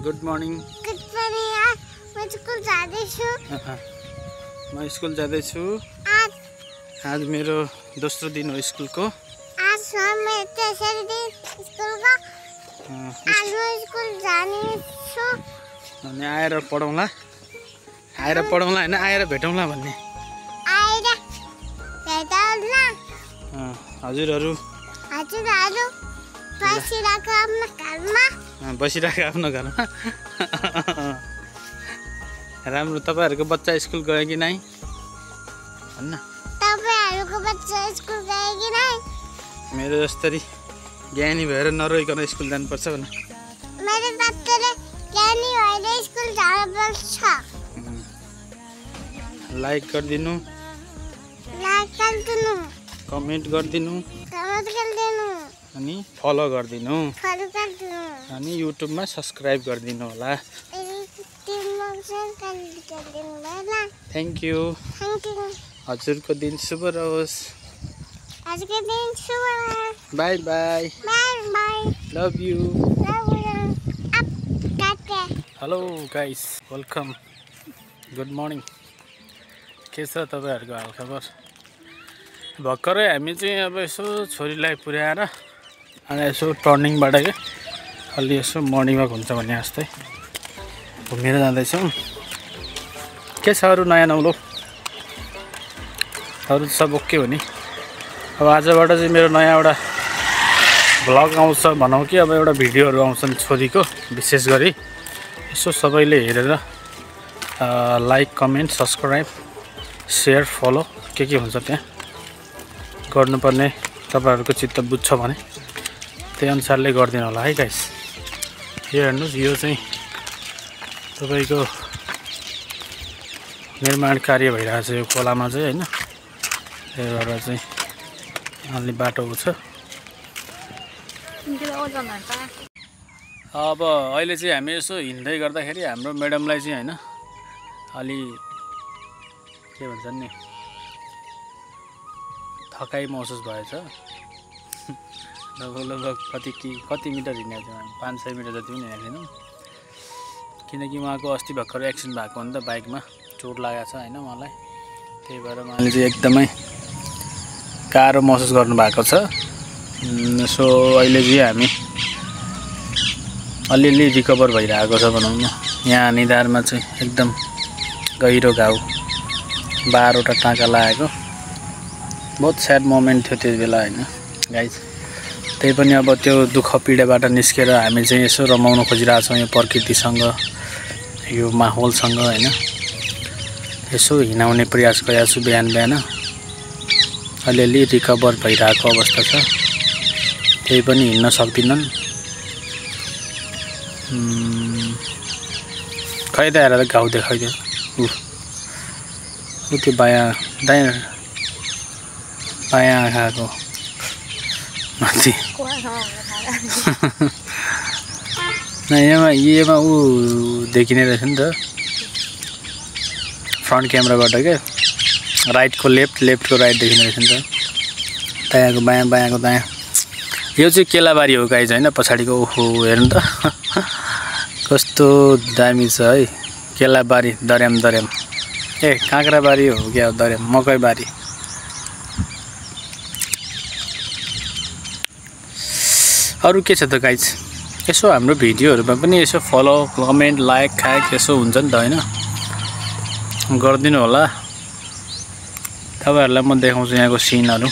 Good morning. Good morning यार, म school जाँदैछु। म स्कुल जाँदैछु। आज मेरो दोस्रो दिन हो स्कुलको। आज मेरो तेस्रो दिन स्कुलको। आज म स्कुल जानेछु। अनि आएर पढौँला हैन, आएर भेटौँला भन्ने। आएर भेटौँला। हजुरहरू बसिरहेको आफ्नो घरमा। राम्रो। तपाईहरुको बच्चा स्कुल गयो कि नै भन्न? तपाईहरुको बच्चा स्कुल गयो कि नै? मेरो जस्तै ज्ञानी भएर नरोइकन स्कुल जानुपर्छ भन्न। मेरो जस्तै ज्ञानी भएर स्कुल जानुपर्छ। लाइक गरिदिनु, कमेन्ट गरिदिनु, अनि फलो गरिदिनु, अनि युट्युबमा सब्स्क्राइब गरिदिनु होला। Thank you. हजुरको दिन शुभ रहोस्। By by. Love you. Hello guys, welcome. Good morning. के छ तपाईहरुको हालखबर? भर्खरै हामी चाहिँ अब यसो छोरीलाई पुर्याएर अनि यसो टर्निङबाट के अलि यसो मर्निङ वाक हुन्छ भन्ने जस्तै घुमेर जाँदैछौँ। के छ अरू नयाँ नौलो? अरू सब ओके हो नि? अब आजबाट चाहिँ मेरो नयाँ एउटा भ्लग आउँछ भनौँ कि अब एउटा भिडियोहरू आउँछन् छोरीको। विशेष गरी यसो सबैले हेरेर like, comment, subscribe, share, follow के हुन्छ त्यहाँ गर्नुपर्ने। तपाईहरुको चित्त बुझ्छ भने त्यही अनुसारले गरिदिनु होला है गाइस। यो हेर्नुहोस्, यो चाहिँ तपाईको निर्माण कार्य भइरहेको छ यो खोलामा चाहिँ हैन। त्यही भएर चाहिँ अलि बाटो छ। अब अहिले चाहिँ हामी यसो हिँड्दै गर्दाखेरि हाम्रो म्याडमलाई चाहिँ हैन अलि के भन्छन् नि थकाइ महसुस भएछ। लगभग कति मिटर हिँडेको थियौँ हामी? 500 मिटर जति पनि हिँडेको थिएनौँ। किनकि उहाँको अस्ति भर्खर एक्सिडेन्ट भएको हो नि त, बाइकमा चोट लागेको छ हैन मलाई। त्यही भएर उहाँले चाहिँ एकदमै गाह्रो महसुस गर्नुभएको छ। सो अहिले चाहिँ हामी अलिअलि रिकभर भइरहेको छ भनौँ न। यहाँ निधारमा चाहिँ एकदम गहिरो घाउ, 12वटा टाँका लागेको। बहुत स्याड मोमेन्ट थियो त्यो बेला हैन गाइस। त्यही पनि अब त्यो दुःख पीडाबाट निस्केर हामी चाहिँ यसो रमाउन खोजिरहेछौँ यो प्रकृतिसँग, यो माहौलसँग हैन। यसो हिँडाउने प्रयास गरेको छु बिहान अलिअलि रिकभर भइरहेको अवस्था छ। त्यही पनि हिँड्न सक्दिनन्। खै त हेर घाउ देखाइदियो। त्यो बायाँ आँखाको माथि यहाँ ऊ देखिने रहेछ नि त फ्रन्ट क्यामेराबाट क्या। राइटको लेफ्टको राइट देखिने रहेछ नि त। दायाँको बायाँ, बायाँको दायाँ। यो चाहिँ केलाबारी हो गाइज होइन। पछाडिको ओहो हेर्नु त कस्तो दामी छ है। केलाबारी, दर्याम ए काँक्राबारी हो क्या दर्याम, मकैबारी। अरू के छ त गाइज? यसो हाम्रो भिडियोहरूमा पनि यसो फलो, कमेन्ट, लाइक यसो हुन्छ नि त हैन। गरिदिनु होला। तपाईहरुलाई म देखाउँछु यहाँको सिनहरू।